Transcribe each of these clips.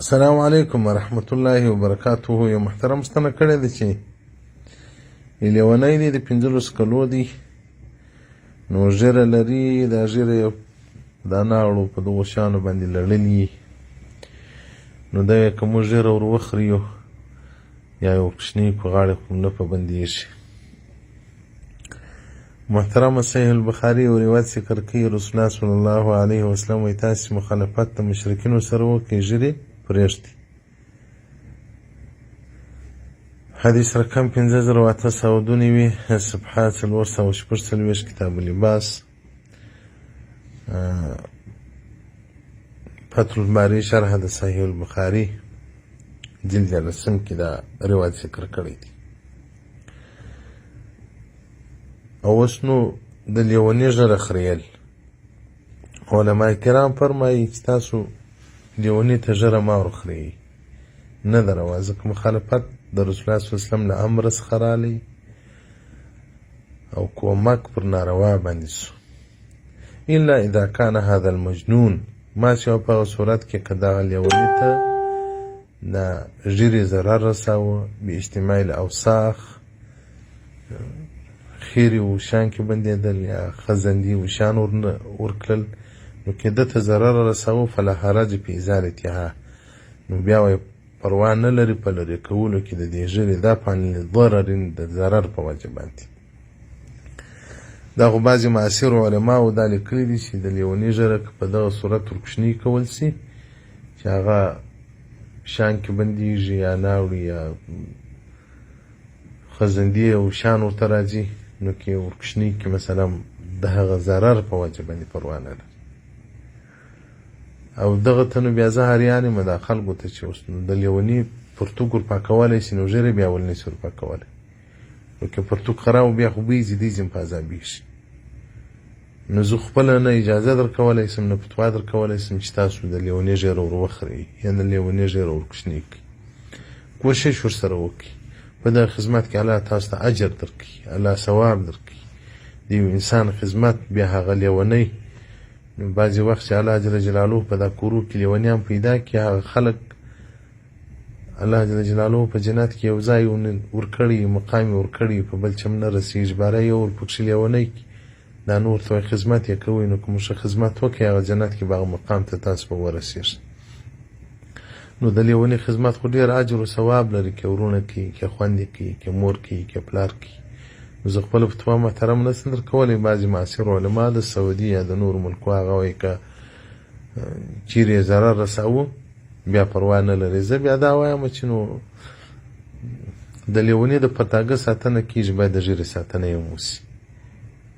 السلام علیکم ورحمت الله وبرکاته. یو محترم ستنه کړې ده چې لیونی دی، د 15 کلو دی، نو ږیره لري، دا ږیره یې د اناړو په دغو شیانو باندې لړلي، نو دا یې که موږ ږیره ور وخریو یا یې ورکوچنۍ کړو، غاړې خو نه په بندېږي. محترم، صحیح البخاري یو روایت ذکر کوي، رسول الله صلی الله علیه وسلم وایي: تاسې مخالفت د مشرکینو سره وکړئ، ږیرې پرېږدئ. حدیث رقم 5892، صفحه 446، کتاب لباس، فتح الباري شرح د صحیح البخاري، جلد لسم کې دا روایت ذکر کړی دی. او اوس نو د لیوني ږیره خریل، علما کرام فرمایي چې تاسو لیوني ته ږیره مه ورخریئ، نه ده روا، ځکه مخالفت د رسول الله صلی الله علیه وسلم له امر څخه رالی او کومک پر ناروا باندې سو. الا اذا کان هذا المجنون، ما سوا په هغه صورت کې که دغه لیوني ته د ږیرې ضرر رساوه، باجتماع الاوساخ، خیرې وشان کې بندېدل یا خزندې وشان ورکړل، نو که ده ته ضرر رساوه، فلا حرج فی ازالتها، نو بیا وایي پروا نه لري په لرې کولو کې د دې ږیرې، دا په ضرر، د ضرر په وجه باندې. دا خو بعضې معاصرو علماو دا لیکلي دي چې د لیوني ږیره که په دغه صورت ورکوچنۍ کول سي چې هغه شان کې بندېږي یا ناوړي یا خزندې او شان ورته راځي، نو کې ورکوچنۍ کې مثلا د هغه ضرر په وجه باندې پروا نه لري. او دغه ته نو بیا زه حیران یم دا خلکو ته چې اوس نو د لیوني پرتوګ ور پاکولی سي، نو ږیرې بیا ولې نسي ور پاکولی؟ نو که پرتوګ خراب بیا خو بوی ځي، دی ځم په عذابېږي. نو زه خپله نه اجازه درکولی سم، نه فتوا درکولی سم چې تاسو د لیوني ږیره ور وخریئ یا د لیوني ږیره ور کوچنۍ کړئ. کوشش ورسره وکړئ، په دغه خدمت کې الله تاسو ته اجر درکوي، الله ثواب درکوي. د یو انسان خدمت، بیا هغه لیونی، نو بعضې وخت چې الله جل جلاله په دا کورو کې لیونیان پیدا کړي، هغه خلک الله جل جلاله په جنت کې یو ځای ورکړي، مقام یې ورکړي، په بل چم نه رسېږي. باره یو ورپکښې لیونی کړي، دا نور ته خدمت یې کوئ، نو که مو ښه خدمت وکړئ، هغه جنت کې به هغه مقام ته تاسو به ورسېږئ. نو د لیوني خدمت خو ډېر اجر او ثواب لري، که وروڼه کوي، که خوندې کوي، که مور کوي، که پلار کوي. نو زه خپله فتوا محترم نه سم درکولی. بعضې معاصر علما د سعودي یا د نورو ملکو هغه وایي که چیرې یې ضرر رساوه بیا پروا نه لري. زه بیا دا وایم چې نو د لیوني د پرتاګه ساتنه کېږي، باید د ږیرې ساتنه یې هم وسي.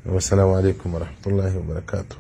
والسلام علیکم ورحمت الله وبرکاته.